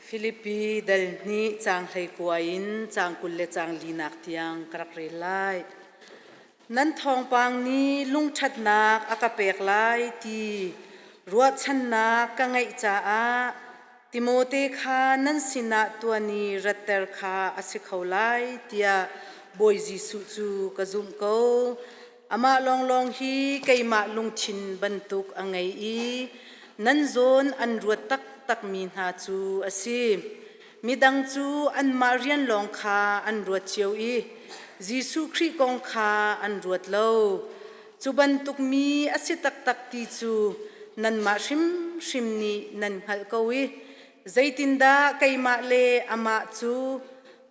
Filipi dal hnih caang 19 in caang 20 le caang linak tiang ka rak rel lai. Nan thawngpang nih lungṭhatnak a ka pek lai ti ruahchannak ka ngeih caah Timote kha nan sinah tuan i ratter kha a si kho lai tiah Bawi Jesuh cu ka zumh ko. Amah lawnglawng hi keimah lungthin bantuk a ngei i nan zawn an ruat taktakmi hna cu a si. Midang cu anmah rian lawng kha an ruat cio i Jesuh Khrih kong kha an ruat lo. Cu bantuk mi a si taktak ti cu nanmah hrimhrim nih nan hngalh ko i zeitindah keimah le amah cu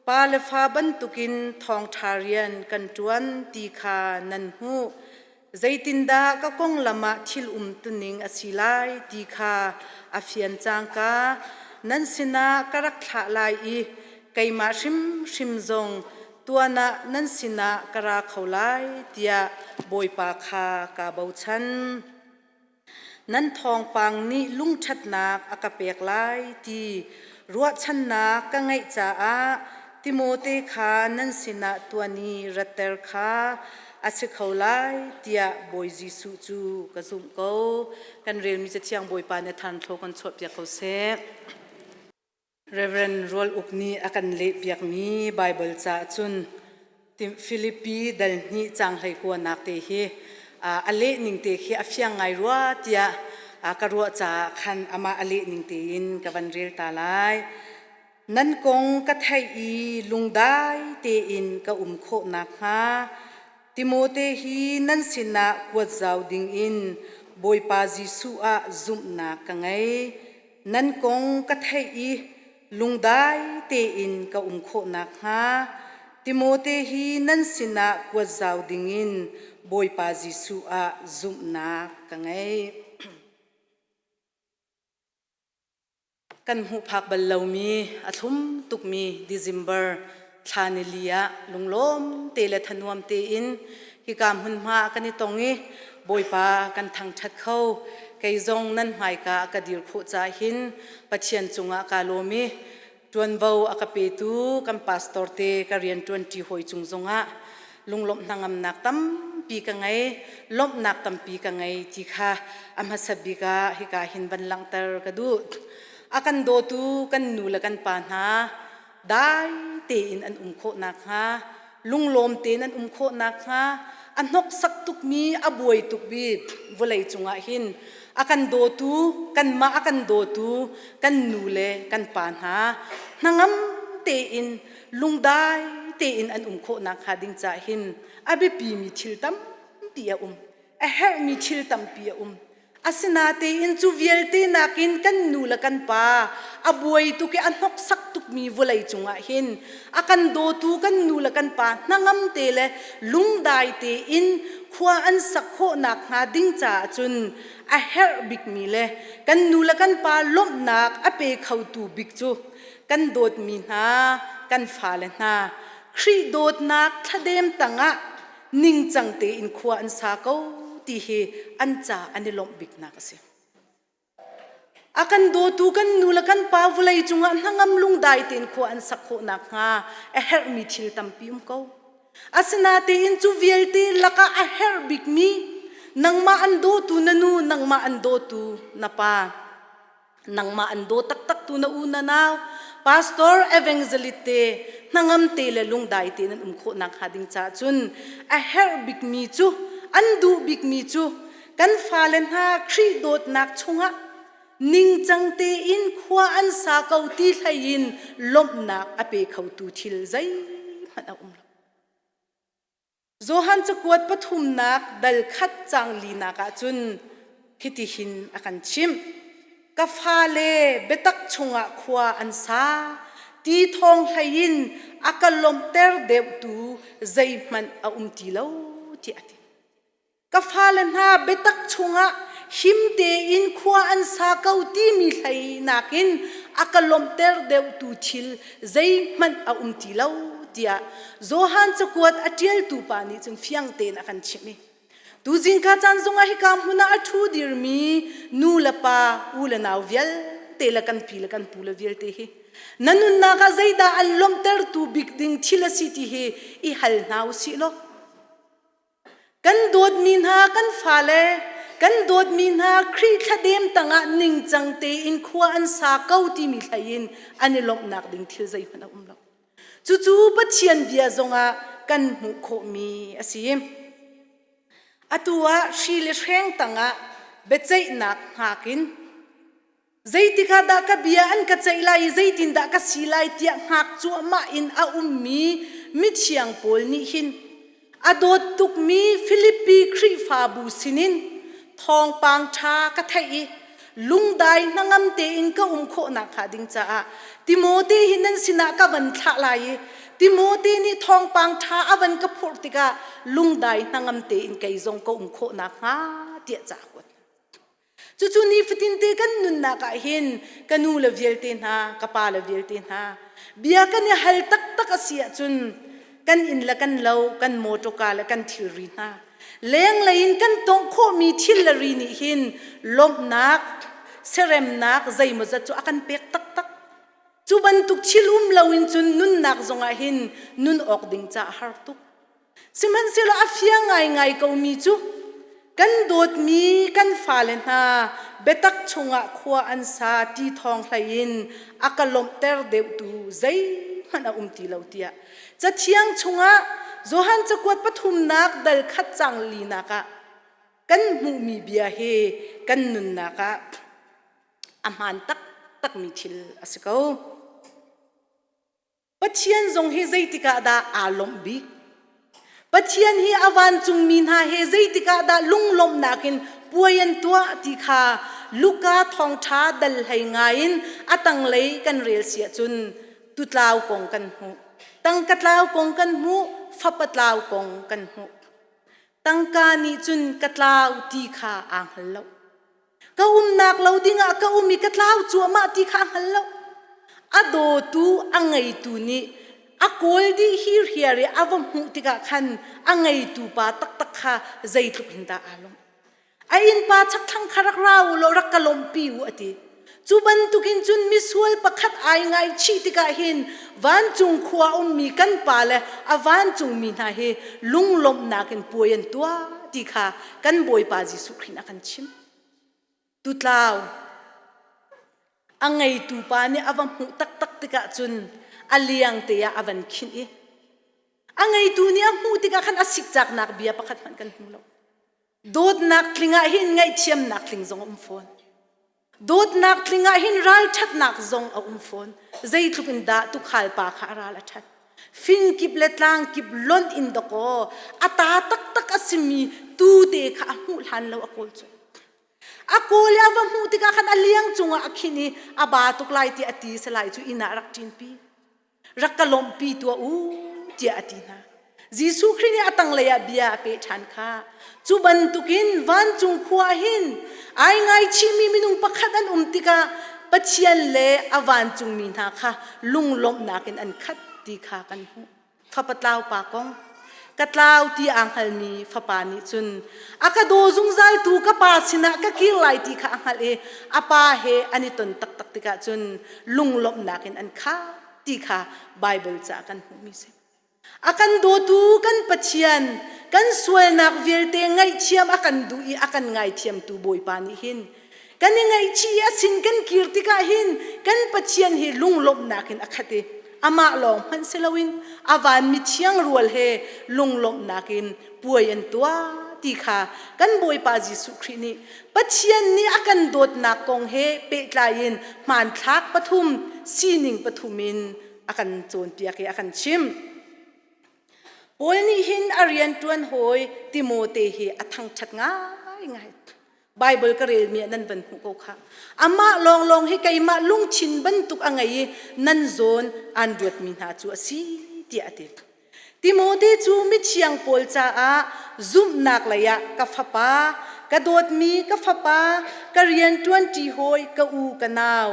Pa le fa bantukin thawngṭha rian kan ṭuan ti kha nan hmuh. Zeitindah ka konglam ah thil umtuning a si lai ti kha a fian cangka nan sinah ka rak thlah lai i keimah hrimhrim zong tuan ah nan sinah ka ra kho lai tiah Bawipa kha kaa bochan. Nan thawngpang nih lungṭhatnak a ka pek lai ti ruahchannak ka ngeih caah Timote kha nan sinah tuan i ratter kha a si kho lai tiah Bawi Jesuh cu ka zumh ko. Kan relmi Cathiang Bawipa nih a than thlaw kan chuahpiak ko seh. Reverend Rual Uk nih a kan lehpiakmi Baibal ca cun Filipi dal hnih caang 19nak te hi a leh ning te khi a fiang ngai rua tiah ka ruah caah khan amah a leh ning tein ka van rel ta lai. Nan kong ka theih i lungdai tein ka um khawh nakhnga Timote hi nan sinah kuat zau dingin Bawipa Jesuh ah zumhnak ka ngei. Nan kong ka theih i lungdai tein ka um khawh nakhnga Timote hi nan sinah kuat zau dingin Bawipa Jesuh ah zumhnak ka ngei. Kan hmuh phak bal lomi a thlum tukmi December thla nili ah lunglawm te le thanuam tein hika hmunhma kan i tong i Bawipa kan thangṭhat kho. Kei zong nan hmaika ka dir khawh caah hin Pathian cungah kaa lawm i ṭuanvo a ka petu kan pastor te ka rian ṭuanṭi hawi cung zongah lunglawmh hnangamnak tampi ka ngei, lawmhnak tampi ka ngei ti kha a hmasa bik ah hika hin van langhter ka duh. A kan dawtu kan nu le kan pa hna dai tein an um khawh nakhnga lunglawm tein an um khawh nakhnga a hnoksak tukmi a buai tukmi vawlei cungah hin a kan dawtu kanmah a kan dawtu kan nu le kan pa hna hnangam tein lungdai tein an um khawh nakhnga ding caah hin a biapimi thil tampi a um a herhmi thil tampi a um Asinain cu vialte nakin kan nu le kan pa a buai tuk i a hnoksak tukmi vawlei cungah hin a kan dawtu kan nu le kan pa hnangam te le lungdai tein khua an sak khawh nakhnga ding caah cun a herh bikmi le kan nu le kan pa lawmhnak a pe khotu bik cu kan dawtmi hna kan fale hna Khrih dawtnak thladem tangah ningcang tein khua an sa ko ti hi an ca an i lawmh biknak a si. A kan dawtu kan nu le kan pa vawlei cungah hnangam lungdai tein khua an sak khawh nakhnga a herhmi thil tampi um ko. Asinain cu vialte lakah a herh bikmi nangmah an dawtu na nu, nangmah an dawtu na pa, nangmah an daw taktak tu na u na nau pastor evangelist te hnangam te le lungdai te nan um khawh nak hnga ding caah cun a herh bikmi cu an duh bikmi cu kan fale hna Khrih dawtnak chungah ningcang tein khua an sa ko ti hlei in lawmhnak a pe khotu thil zeihmanh a um lo. Johan cakuat pathumnak dal khat cang linak ah cun hitihin a kan chimh. Ka fale biatak chungah khua an sa, ti thawng hlei in a ka lawmhter deuhtu zeihmanh a um ti lo tiah a ti. Ka fale hna biatak chungah him tein khua an sa ko timi hlei nakin a ka lawmhter deuhtu thil zeihmanh a um ti lo tiah Johan cakuat a ṭialtu pa nih cun fiang tein a kan chimh i tuzing ka caan zongah hika hmun ah a ṭhu dirmi nu le pa u le nau vialte vialte le kan pi le kan pu le vialte hi na nunnak ah zeidah an lawmhtertu bik ding thil a si ti hi i hal hna u sih law kan dawtmi hna kan fale kan dawtmi hna Khrih thladem tangah ningcang tein khua an sa ko timi thlei in an i lawmhnak ding thil zeihmanh a um lo. Cucu Pathian bia zongah kan hmuh khawhmi a si. Atu ah hri le hreng tangah biaceihnak hngak in zeitik ah dah ka bia an ka ceih lai i zeitindah ka si lai tiah hngak cuahmah in a ummi mithiang pawl nih hin a dawt tukmi Filipi Khrihfabu sinin thawngpang ṭha ka theih i lungdai hnangam tein ka um khawh nakhnga ding caah Timote hi nan sinah ka van thlah lai i Timote nih thawngpang ṭha a van ka phurh tikah lungdai hnangam tein kei zong ka um khawh nakhnga tiah ca a kuat. Cucu nifatinte kan nunnak ah hin ka nu le vialte hna, ka pa le vialte hna, bia kan i hal taktak a si ahcun kan inn le kan lo, kan mawṭawka le kan thilri hna, lenglei in kan tongh khawhmi thil le ri nih hin lawmhnak, seremnak zeimawzat cu a kan pek taktak. Cu bantuk thil um loin cun nunnak zongah hin nun awk ding ca a har tuk. Sihmanhsehlaw a fiang ngaingai komi cu kan dawtmi kan fale hna biatak chungah khua an sa ti thawng hlei in a ka lawmhter deuhtu zeihmanh a um ti lo tiah Cathiang chungah Johan cakuat pathumnak dal khat cang linak ah kan hmuhmi bia hi kan nunnak ah a hmaan taktakmi thil a si ko. Pathian zong hi zeitik ah dah aa lawmh bik? Pathian hi a vancungmi hna he zeitik ah dah lunglawmhnak in puai an tuah ti kha Luka thawngṭha dal hlei ngai in a tanglei kan rel si ahcun tutlau kong kan hmuh. Tangka tlau kong kan hmuh, fapa tlau kong kan hmuh. Tangka nih cun ka tlau ti kha aa hngal lo. Ka umnak lo dingah ka um i ka tlau cuahmah ti kha a hngal lo. A dawtu, a ngeitu nih a kawl dih hirhiar i a va hmuh tikah khan a ngeitu pa taktak kha zeitluk in dah aa lawmh. A innpa chakthlang kha rak ra u law rak ka lawmhpi u a ti. Cu bantukin cun misual pakhat ai ngaichih tikah hin vancung khua ummi kan pa le a vancungmi hna hi lunglawmhnak in puai an tuah ti kha kan Bawipa Jesuh Khrih nih a kan chimh. Tutlau a ngeitu pa nih a va hmuh taktak tikah cun a liang te ah a van khinh i a ngeitu nih a hmuh tikah khan a sikcaknak bia pakhat hmanh kan hmu lo. Dawtnak tling ah hin ngaihthiamnak tling zong a um fawn. Dawtnak tling ah hin ralṭhatnak zong a um fawn. Zeitluk in dah tuukhal pa kha a ral a ṭhat. Fingkip le tlangkip lonh in dawkaw a ta taktak a simi tuu te kha a hmuh hlan lo a kawl cu. A kawl i a va hmuh tikah khan a liang cungah a khin i a ba tuk lai ti a ti salai cu inn ah a rak ṭinpi. Rak ka lawmhpi tuah u tiah a ti hna. Jesuh Khrih nih a tanglei ah bia a peh ṭhan kha. Cu bantukin vancung khua hin ai ngaichihmi minung pakhat an um tikah Pathian le a vancungmi hna kha lunglawmhnak in an khat ti kha kan hmuh. Fapa tlau pa kong ka tlau ti aa hngalmi fapa nih cun a ka daw zungzaltu ka pa sinah ka kir lai ti kha a hngalh i a pa he an i ton taktak tikah cun lunglawmhnak in an khah ti kha Baibal caah kan hmuhmi si. A kan dawtu kan Pathian kan sualnak vialte ngaihthiam a kan duh i a kan ngaithiamtu Bawipa nih hin kan i ngaihchih i a sin kan kir tikah hin kan Pathian hi lunglawmhnak in a khat i amah lawng hmanh si loin a vanmi thiang rual he lunglawmhnak in puai an tuah ti kha kan Bawipa Jesuh Khrih nih Pathian nih a kan dawtnak kong he pehtlai in hmanthlak pathum sining pathum in a kan cawnpiak i a kan chimh. Paul nih hin a rianṭuan hawi Timote hi a thangṭhat ngaingai. Baibal ka relmi ah nan van hmuh ko kha. Amah lawnglawng hi keimah lungthin bantuk a ngei i nan zawn aan ruatmi hna cu a si tiah a ti. Timote cu mithiang pawl caah zumhnak lei ah ka fapa, ka dawtmi ka fapa, ka rianṭuanṭi hawi ka u ka nau,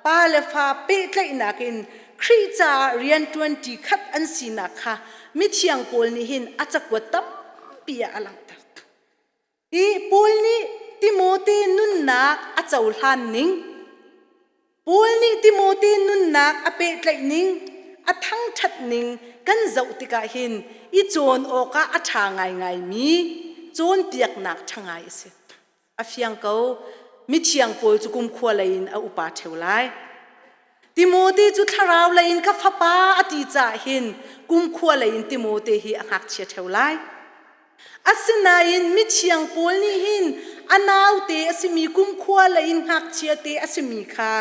pa le fa pehtlaihnak in Khrih caah rianṭuanṭi khat an sinak kha mithiang pawl nih hin a cakuat tampi ah a langhter. Hi Paul nih Timote nunnak a cohlan ning. Paul nih Timote nunnak a pehtlaih ning, a thangṭhat ning kan zoh tikah hin i cawn awkah a ṭha ngaingaimi cawnpiaknak ṭha ngai a si. A fiang ko, mithiang Paul cu kumkhua lei in a upa ṭheo lai. Timote cu thlarau lei in ka fapa a ti caah hin kumkhua lei in Timote hi a ngakchia ṭheo lai. Asinain mithiang Paul nih hin a naute a simi kumkhua lei in ngakchia te a simi kha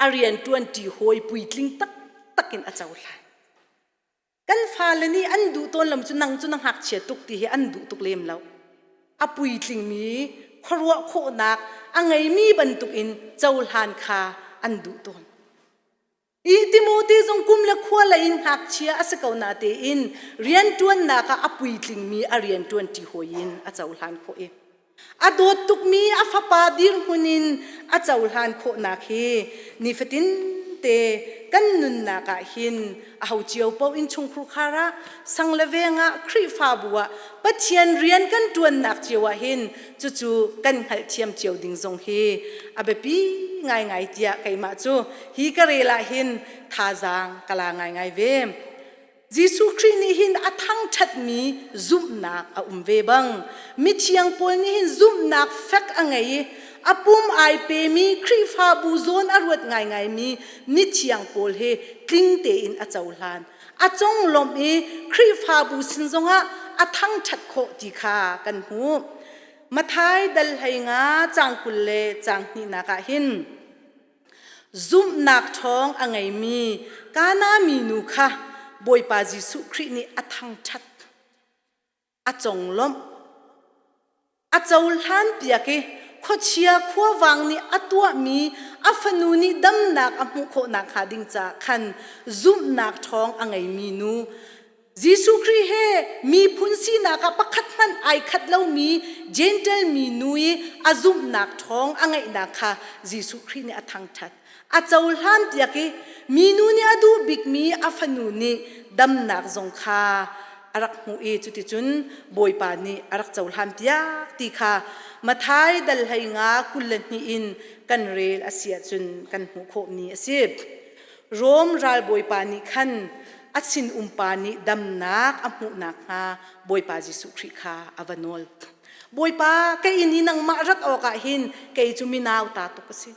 a rian ṭuanṭi hawi puitling taktak in a cohlan. Kan fale nih an duh tawn lo cu nang cu na ngakchia tuk ti hi an duh tuk lem lo. A puitlingmi khuaruah khawhnak a ngeimi bantukin cohlan kha an duh tawn. I Timote zong kum le khua lei in ngakchia a si ko natein rianṭuannak ah a puitlingmi a rianṭuanṭi hawi in a cohlan khawh i a dawt tukmi a fapa dirhmun in a cohlan khawhnak hi nifatin te kan nunnak ah hin aho cio paoh innchungkhur khar ah sang le veng ah Khrihfabu ah Pathian rian kan ṭuannak cio ah hin cucu kan hngalhthiam cio ding zong hi a biapi ngaingai tiah keimah cu hi ka rel ah hin thazaang ka la ngaingai ve. Jesuh Khrih nih hin a thangṭhatmi zumhnak a um ve bang mithiang pawl nih hin zumhnak fek a ngei i a pum ai pemi Khrihfabu zawn a ruat ngaingaimi mithiang pawl hi tling tein a cohlan a conglawmh i Khrihfabu sin zongah a thangṭhat khawh ti kha kan hmuh. Mathai dal 15 caang 20 le caang hnihnak ah hin Zumhnak ṭhawng a ngeimi Kana minu kha Bawipa Jesuh Khrih nih a thangṭhat, a conglawmh, a cohlanpiak i khuachia khuavang nih a tuahmi a fanu nih damnak a hmuh khawh nakhnga ding caah khan zumhnak ṭhawng a ngeimi nu Jesuh Khrih he miphun sinak ah pakhat hmanh ai khat lomi Jentail minu i a zumhnak ṭhawng a ngeihnak kha Jesuh Khrih nih a thangṭhat. A cohlan piak i minu nih a duh bikmi a fanu nih damnak zong kha a rak hmuh i cuticun Bawipa nih a rak cohlan piak ti kha Matthai dal 15 22 in kan rel a si ahcun kan hmuh khawhmi a si. Rom ralbawipa nih khan a sinumpa nih damnak a hmuh nakhnga Bawipa Jesuh Khrih kha a va nawl. Bawipa, ka inn i nangmah rat awkah hin kei cu minau ta tuk ka si.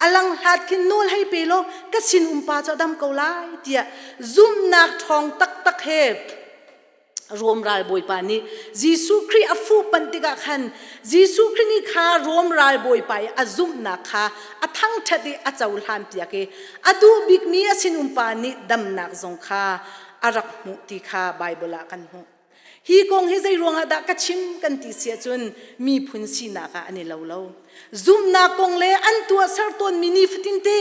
A langhlat khin nawl hei pe law ka sinumpa cu a dam ko lai tiah zumhnak ṭhawng taktak he Rom ralbawipa nih Jesuh Khrih a fuhpanh tikah khan Jesuh Khrih nih kha Rom ralbawipa i a zumhnak kha a thangṭhat i a cohlan piak i a duh bikmi a sinumpa nih damnak zong kha a rak hmuh ti kha Baibal ah kan hmuh. Hi kong hi zei ruangah dah ka chim kan ti si ahcun miphun sinak ah an i lo lo. Zumhnak kong le an tuahser tawnmi nifatinte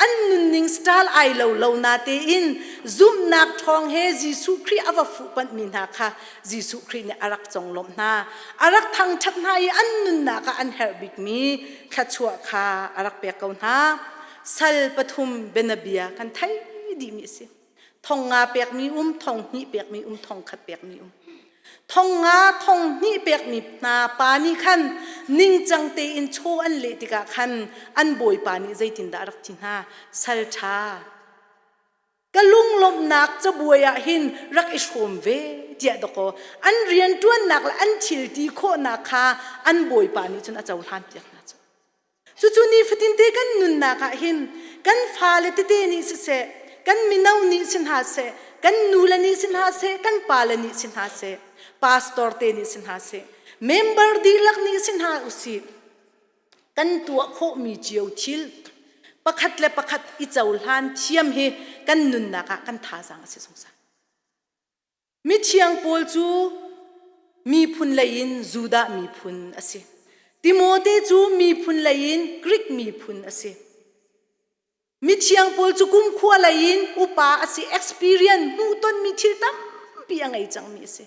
an nunning style ai lo lo na tein zumhnak ṭhawng he Jesuh Khrih a va fuhpanhmi hna kha Jesuh Khrih nih a rak conglawmh hna. A rak thangṭhat hna i an nunnak ah an herh bikmi thluachuah kha a rak pek ko hna. Sal pathum bianabia kan theih dihmi a si. Thong nga pekmi um, thong hnih pekmi um, thong khat pekmi um. Thong nga thong hnih pekmi hna pa nih khan ningcang tein chaw an leh tikah khan an bawipa nih zeitindah a rak ti hna? Sal ṭha, ka lunglawmhnak cabuai ah hin rak i hrawm ve tiah dawkaw an rianṭuannak le an thil ti khawhnak kha an bawipa nih cun a cohlan piak hna cu. Cucu nifatinte kan nunnak ah hin kan fale tete nih siseh, kan mino nih si hna seh, kan nule nih si hna seh, kan pale nih si hna seh, pastor te nih si hna seh, member dihlak nih si hna usih, kan tuah khawhmi cio thil pakhat le pakhat i cohlan thiam hi kan nunnak ah kan thazaang a si zungzal. Mithiang Paul cu miphun lei in Judah miphun a si. Timote cu miphun lei in Greek miphun a si. Mithiang Paul cu kumkhua lei in upa a si, experience hmuhtonmi thil tampi a ngei cangmi a si.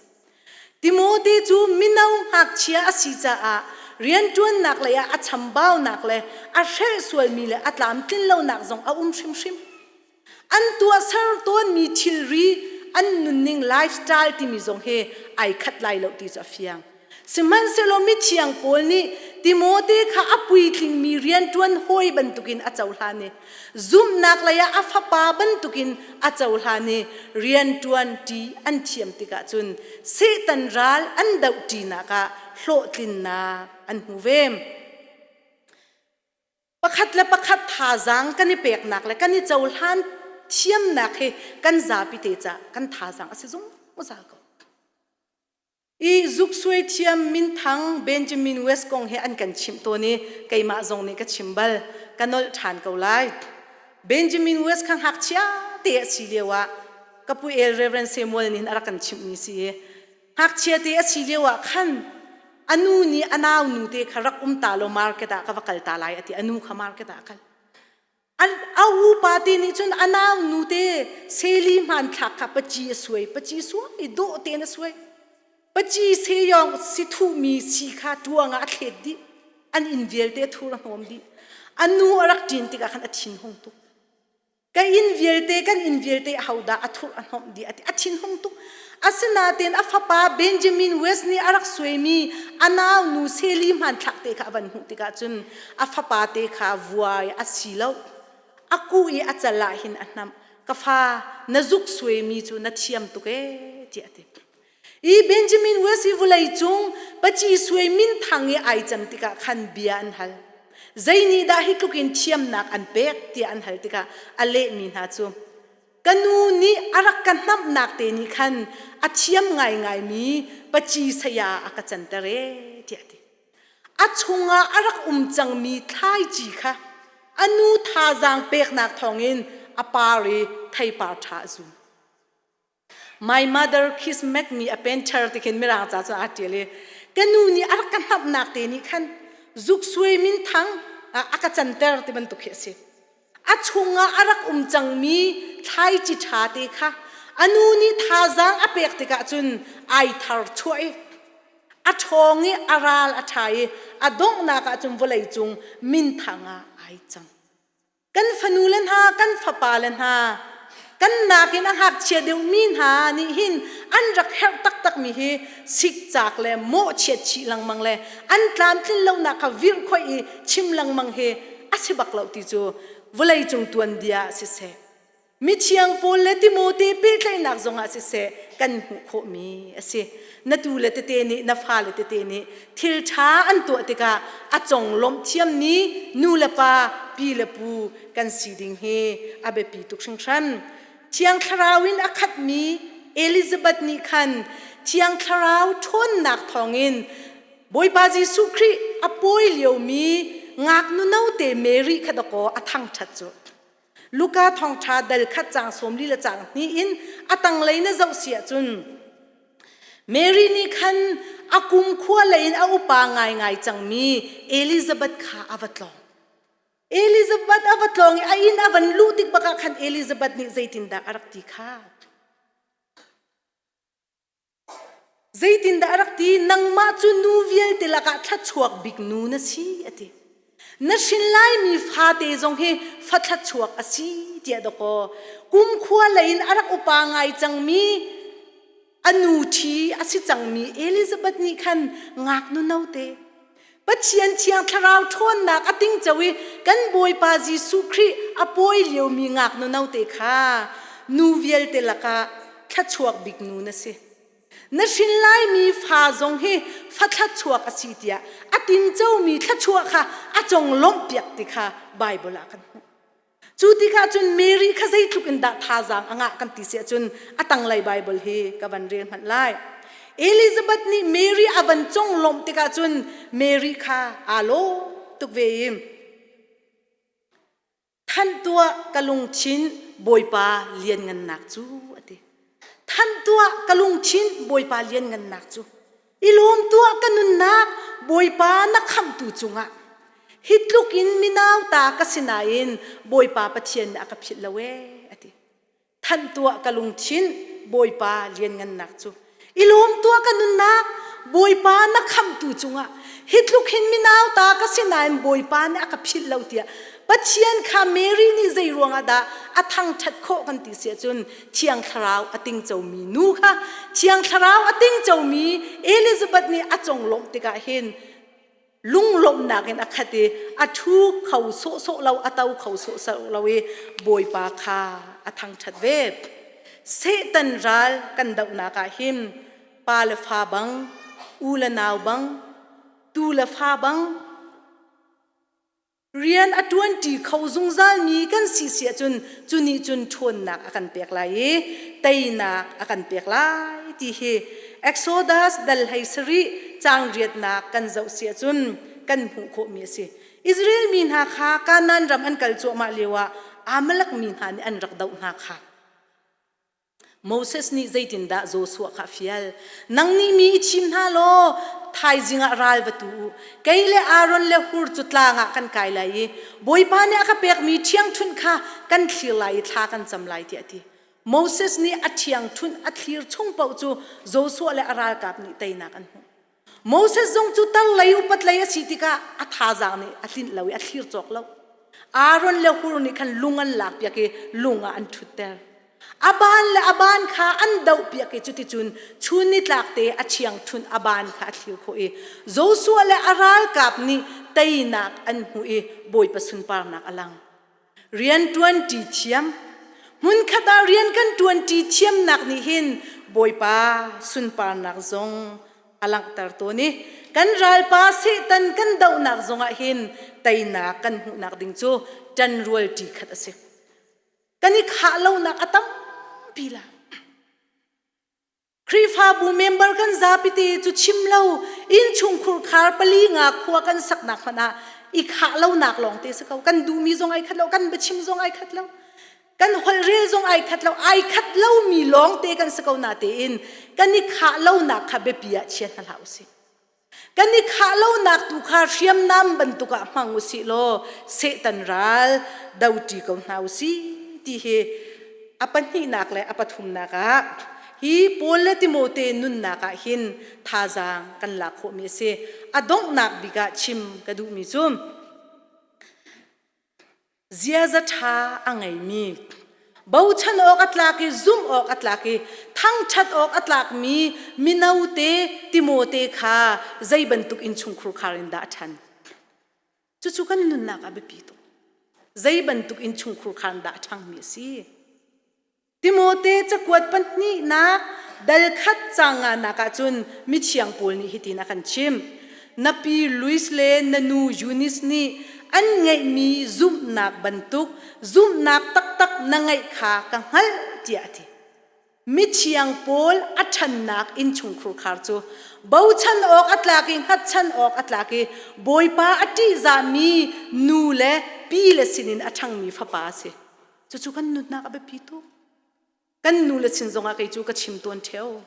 Timote cu mino ngakchia a si caah rianṭuannak lei ah a chambaunak le a hrelh sualmi le a tlamtlin lonak zong a um hrimhrim. An tuahser tawnmi thilri an nunning lifestyle timi zong hi ai khat lai lo ti cu a fiang. Sihmanhsehlaw mithiang Paul nih Timote kha a puitlingmi rianṭuan hawi bantukin a cohlan i zumhnak lei ah a fapa bantukin a cohlan i rianṭuan ṭi an thiam tikah cun Satan ral an doh ṭinak ah hlawhtlinnak an hmu ve. Pakhat le pakhat thazaang kan i peknak le kan i cohlan thiamnak hi kan zapi te ca kan thazaang a si zungzal ko. I zuksuai thiam minthang Benjamin West kong hi an kan chimh tawn i keimah zong nih ka chim bal. Ka nolh ṭhan ko lai. Benjamin West kha ngakchia te a si lio ah ka pu El Reverend Samuel nih a rak kan chimhmi si i ngakchia te a si lio ah khan a nu nih a nau nu te kha rak um ta law market ah ka va kal ta lai a ti. A nu kha market ah a kal. A upa te nih cun a nau nu te seli hmanthlak kha paci a suai paci suai dawh tein a suai paci seyong si thuhmi si kha tuang ah a thlet dih an inn vialte a thur a hnawm dih a nu a rak ṭin tikah khan a thin hung tuk ka inn vialte kan inn vialte ahodah a thur a hnawmh dih a ti a thin hung tuk Asinain a fapa Benjamin West nih a rak suaimi a naunu Sally hmanthlak te kha a van hmuh tikah cun a fapa te kha vuai a si lo. A kuh i a cal ah hin a hnamh. Ka fa, na zuk suaimi cu na thiam tuk ee tiah a ti. I Benjamin West i vawlei cung paci suai minthang i ai can tikah khan bia an hal. Zei nih dah hi tluk in thiamnak an pek tiah an hal tikah a lehmi hna cu Ka nu nih a rak ka hnamhnak te nih khan a thiam ngaingaimi paci saya a ka canter ee tiah a ti. A chungah a rak um cangmi thlaici kha a nu thazaang peknak thawngin a par i theipar ṭha a zum. My mother kiss make me a painter ti khin mirang ca cun aa ṭial i ka nu nih a rak ka hnamhnak te nih khan zuksuai minthang a ka canter ti bantuk khi a si. A chungah a rak um cangmi thlaici ṭha te kha a nu nih thazaang a pek tikah cun ai thar chuah i a ṭhawng i a ral a ṭha i a donghnak ah cun vawleicung minthang ah ai cang. Kan fanule hna, kan fapale hna, kan nakin a ngakchia deuhmi hna nih hin an rak herh taktakmi hi sikcak le mawhchiat chih lengmang le an tlamtlin lonak kha virhkhoih i chim lengmang hi a si bak lo ti cu vawleicung tuanbia ah siseh mithiang Paul le Timote pehtlaihnak zongah siseh kan hmuh khawhmi a si. Na tu le tete nih na fale tete nih thil ṭha an tuah tikah a conglawmh thiammi nu le pa pi le pu kan si ding hi a biapi tuk hringhran. Thiang Thlarau in a khatmi Elizabeth nih khan Thiang Thlarau ṭhawnnak thawngin Bawipa Jesuh Khrih a pawi liomi ngaknu note Mary kha dakaw a thangṭhat cu. Luka thawngṭha dal khat caang 40 le caang hnih in a tanglei na zoh si ahcun Mary nih khan a kumkhua lei in a upa ngaingai cangmi Elizabeth kha a va tlawng. Elizabeth a va tlawng i a inn a van luh tik bak ah khan Elizabeth nih zeitindah a rak ti kha? Zeitindah a rak ti? Nangmah cu nu vialte lakah thluachuak bik nu na si a ti. Na hrin laimi fate zong hi fa thluachuak a si tiah dawkaw kumkhua lei in a rak upa ngai cangmi a nu ṭhi a si cangmi Elizabeth nih khan ngaknu note Pathian Thiang Thlarau ṭhawnnak a tingco i kan Bawipa Jesuh Khrih a pawi liomi ngaknu note kha nu vialte lakah thluachuak bik nu na si. Na hrin laimi fa zong hi fa thluachuak a si tiah a tincomi thluachuah kha a conglawmhpiak ti kha Baibal ah kan hmuh. Cu tikah cun Mary kha zeitluk in dah thazaang a ngah kan ti si ahcun a tanglei Baibal hi ka van rel hmanh lai. Elizabeth nih Mary a van conglawmh tikah cun Mary kha aa lawm tuk ve i thanh tuah ka lungthin Bawipa lianngannak cu a ti. Thanh tuah ka lungthin Bawipa lianngannak cu. I lawm tuah ka nunnak Bawipa na khamhtu cungah. Hi tluk in minau ta ka si nain Bawipa Pathian nih a ka philh lo ee a ti. Thanh tuah ka lungthin Bawipa lianngannak cu. I lawm tuah ka nunnak Bawipa na khamhtu cungah. Hi tluk hin minau ta ka si nain Bawipa nih a ka philh lo tiah Pathian kha Mary nih zei ruangah dah a thangṭhat khawh kan ti si ahcun Thiang Thlarau a tingcomi nu kha Thiang Thlarau a tingcomi Elizabeth nih a conglawmh tikah hin. Lunglawmhnak in a khat i a ṭhu kho sawhsawh lo, a to kho sawhsawh lo i Bawipa kha a thangṭhat ve. Satan ral kan dohnak ah hin pa le fa bang, u le nau bang, tu le fa bang, rian a ṭuanṭi kho zungzalmi kan si si ahcun cu nih cun ṭhawnnak a kan pek lai i teinak a kan pek lai ti hi Exodus dal 17 caang riatnak kan zoh si ahcun kan hmuh khawhmi a si. Israel mi hna kha Kanaan ram an kal cuahmah lioah Amalek mi hna nih an rak doh hna kha. Moses nih zeitindah Joshua kha a fial? Nang nih mi i thim hna law thaizing ah ral va tu u. Kei le Aaron le Hur cu tlang ah kan kai lai i Bawipa nih a ka pekmi ṭhiangṭhunh kha kan thlir lai i thla kan cam lai tiah a ti. Moses nih a ṭhiangṭhunh a thlir chung paoh cu Joshua le a ralkap nih teinak an hmuh. Moses zong cu tar lei upat lei a si tikah a thazaang nih a tlinh lo i a thlir cawk lo. Aaron le Hur nih khan lung an lakpiak i lung ah an ṭhutter. A ban le a ban kha an dohpiak i cuticun chun nitlak te a ṭhiangṭhunh a ban kha a thlir khawh i Joshua le a ralkap nih teinak an hmuh i Bawipa sunparnak a lang. Rian ṭuanṭi thiam. Hmunkhat ah rian kan ṭuanṭi thiamnak nih hin Bawipa sunparnak zong a langhter tawn i kan ralpa Satan kan dohnak zongah hin teinak kan hmuhnak ding cu ṭanrualṭi khat a si. Kan i khah lonak a tampi la. Khrihfabu member kan zapi te cu chim lo innchungkhur khar pali nga khua kan saknak hmanh ah i khah lonak lawng te si ko. Kan duhmi zong ai khat lo, kan biachim zong ai khat lo, kan holhrel zong ai khat lo, ai khat lomi lawng te kan si ko na tein kan i khah lonak kha biapi ah chia hna hlah usih. Kan i khah lonak tu kha hriamnam bantuk ah hmang usih law Satan ral doṭi ko hna usih ti hi a pahnihnak le a pathumnak ah hi Paul le Timote nunnak ah hin thazaang kan lak khawhmi a si. A donghnak bik ah chim ka duhmi cu Ziaza ṭha a ngeimi, bochan awk a tlak i zumh awk a tlak i thangṭhat awk a tlakmi mino te Timote kha zei bantuk innchungkhur khar in dah a ṭhan? Cucu kan nunnak ah biapi tuk. Zei bantuk innchungkhur khar in dah a ṭhangmi a si? Timote cakuat pahnihnak dal khat caang nganak ahcun mithiang Paul nih hitin a kan chimh. Na pi Louis le na nu Eunice nih an ngeihmi zumhnak bantuk zumhnak taktak na ngeih kha ka hngalh tiah a ti. Mithiang Paul a ṭhannak innchungkhur khar cu bochan awk a tlak i hngatchan awk a tlak i Bawipa a ṭihzahmi nu le pi le sinin a ṭhangmi fapa a si. Cucu kan nunnak a biapi tuk. Kan nu le sin zongah kei cu ka chim tawn ṭheo.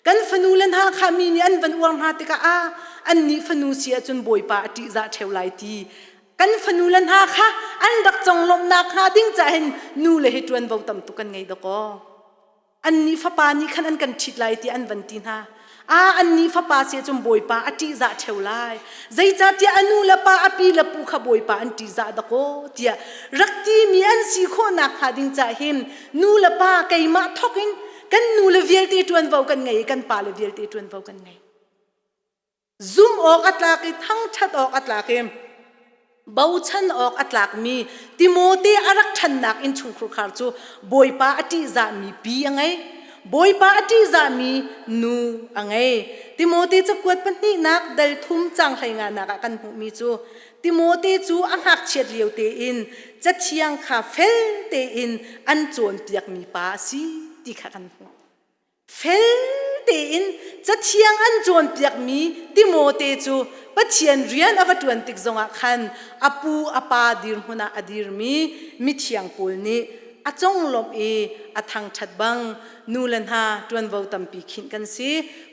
Kan fanu le hna kha mi nih an van uar hna tikah ah an nih fanu si ahcun Bawipa a ṭihzah ṭheo lai ti kan fanu le hna kha an rak conglawmhnak hnga ding cah hin nu le hi ṭuanvo tam tuk kan ngei dakaw. Annih fapa nih khan an kan ṭhit lai tiah an van ti hna. Ah, annih fapa si ahcun Bawipa a ṭihzah ṭheo lai. Zeicahtiah a nu le pa, a pi le pu kha Bawipa an ṭihzah dakaw tiah rak timi an si khawhnak hnga ding cah hin nu le pa keimah thawk in kan nu le vialte ṭuanvo kan ngei i kan pa le vialte ṭuanvo kan ngei. Zumh awk a tlak i thangṭhat awk a tlak i bochan awk a tlakmi Timote a rak ṭhannak innchungkhur khar cu Bawipa a ṭihzahmi pi a ngei. Bawipa a ṭihzahmi nu a ngei. Timote cakuat pahnihnak dal thum cang hleinganak ah kan hmuhmi cu Timote cu a ngakchiat lio tein Cathiang kha fel tein an cawnpiakmi pa a si ti kha kan hmuh. Fel tein Cathiang an cawnpiakmi Timote cu Pathian rian a va ṭuan tik zongah khan a pu a pa dirhmun ah a dirmi mithiang pawl nih a conglawmh i a thangṭhat bang nu le hna ṭuanvo tampi khinh kan si,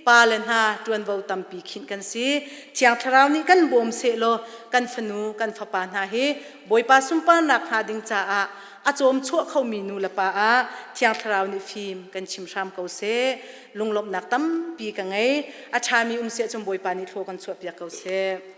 pa le hna ṭuanvo tampi khinh kan si. Thiang Thlarau nih kan bawm sehlaw kan fanu kan fapa hna hi Bawipa sunparnak hnga ding caah a cawm chuah khomi nu le pa ah Thiang Thlarau nih fim kan chim hram ko seh. Lunglawmhnak tampi ka ngei. A ṭhami um siah cun Bawipa nih thlaw kan chuahpiak ko seh.